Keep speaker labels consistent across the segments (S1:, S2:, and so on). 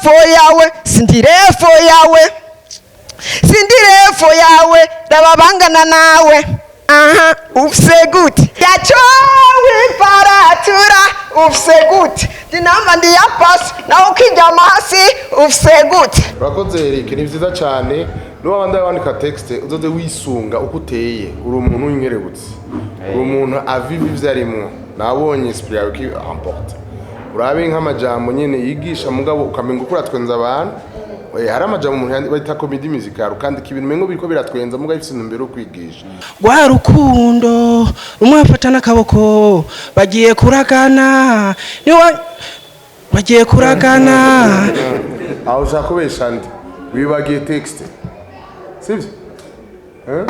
S1: Level yawe, sindi level yawe, sindi level yawe, raba bangana nawe. Aha ufise gute yacowe iparatura? Ufise gute dinamba ndi ya pasi nawe ukiryama hasi? Ufise gute?
S2: Urakoze Eric, ni vyiza cyane. Niba wanda wandika texte, uzoze wisunga uko uteye. Uri umuntu w'inkerebutsi, uri umuntu aviva ivyo arimwo. Nabonye esprit yawe qui emporte. Urabe nk'amajambo nyene yigisha, mugabo ukamenga uko uratwenza abantu. Hari amajambo umuntu bayita comédie musicale, ukandika ibintu umengo biriko biratwenza, mugabo bifise intumbero yo kwigisha.
S3: Rwa rukundo rumwe bafata n'akaboko bagiye kuragana, niwa bagiye kuragana.
S2: Aho ushaka kubesha nde? Wibagiye texte, sivyo? Eh?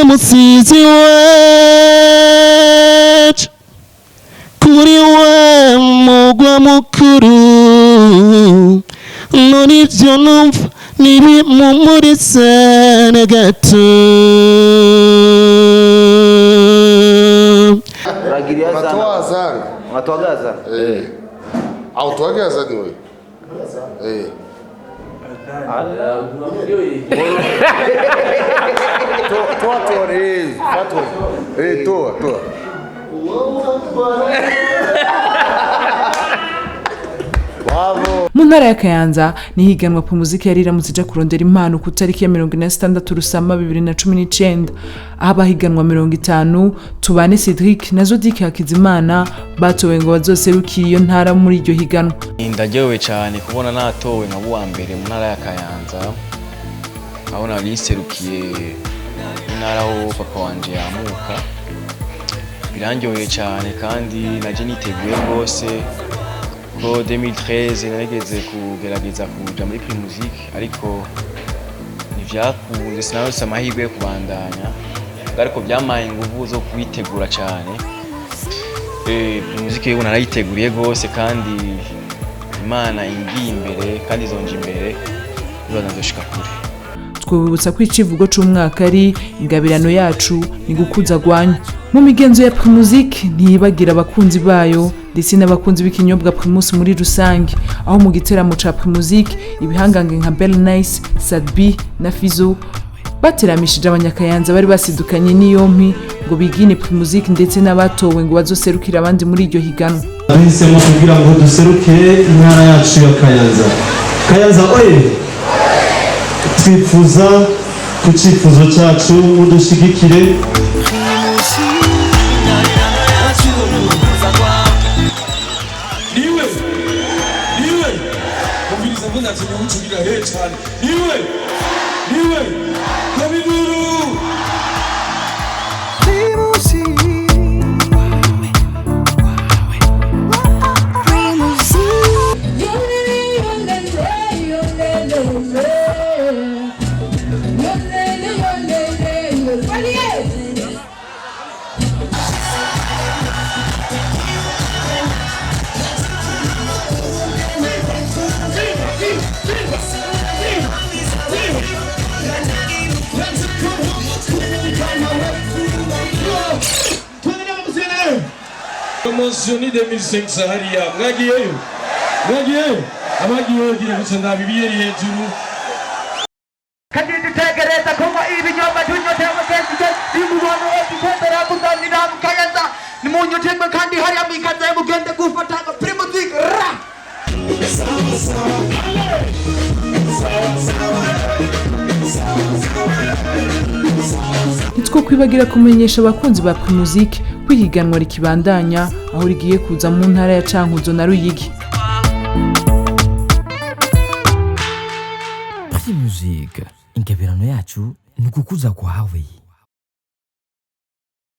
S4: Musizi wacu kuri wa mugwa mukuru, none ivyo numva ntibimumuritse na gato.
S5: Unagiriaza.
S2: Unatoa azana.
S5: Unatoagaza.
S2: Eh. Autoage azani wewe. Eh. Toa, toa, toa, eh, toa. Eh, toa, toa. Bravo.
S6: Mu ntara ya Kayanza nihiganwa Primusic yari iramutse ija kurondera impano ku tariki ya 46 Rusama 2019, aho abahiganwa 50 Tubane Cedric na Zodic Hakizimana batowe ngo bazoserukire iyo ntara muri iryo higanwa.
S7: Ndaryohewe cyane kubona natowe nka uwa mbere mu ntara ya Kayanza, aho nari nserukiye intara aho papa wanje yamuka. Birandyoheye cyane kandi naje niteguye rwose ko 2013 narigeze kugerageza kuja muri Primusic, ariko ntivyakunze, sinaronse amahirwe yo kubandanya, ariko byampaye inguvu zo kuyitegura cyane. Primusic yo narayiteguriye rwose, kandi Imana ingiye imbere kandi izonja imbere, nibaza nzoshika kure.
S6: Twibutsa ko icivugo c'umwaka ari "Ingabirano yacu ni gukuza gwanyu". Mu migenzo ya Primusic ntiyibagira abakunzi bayo ndetse n'abakunzi b'ikinyobwa Primus muri rusange, aho mu giteramo ca Primusic ibihangange nka Bell Nice, Sat-B na Fizo bateramishije abanyakayanza bari basidukanye n'iyompi ngo bigine Primusic, ndetse n'abatowe ngo bazoserukire abandi muri iryo higanwa.
S8: Bahisemo kugira ngo duseruke intara yacu ya Kayanza. Kayanza oye! Twifuza ku cyifuzo cyacu mudushigikire.
S9: Niwe, niwe umviriza, mvuze ati niwe ucugira he cyane, niwe, niwe kabiduru. Promotion ni 2500 hariya, mwagiyeyo, mwagiyeyo, abagiyeyo gira gusa ndabibiyeri hejuru.
S1: Kandi dutegereza kunywa ibinyobwa tunyotewe kenshi nimubona wese kuzanira mu Kayanza, nimunyoterwe kandi hariya mwikaze mugende gufata Primusic ra.
S6: Ntitwokwibagira kumenyesha abakunzi ba Primusic ko ihiganwa rikibandanya, aho rigiye kuza mu ntara ya Cankuzo na Ruyigi.
S10: Primusic, ingabirano yacu ni ugukuza kwawe.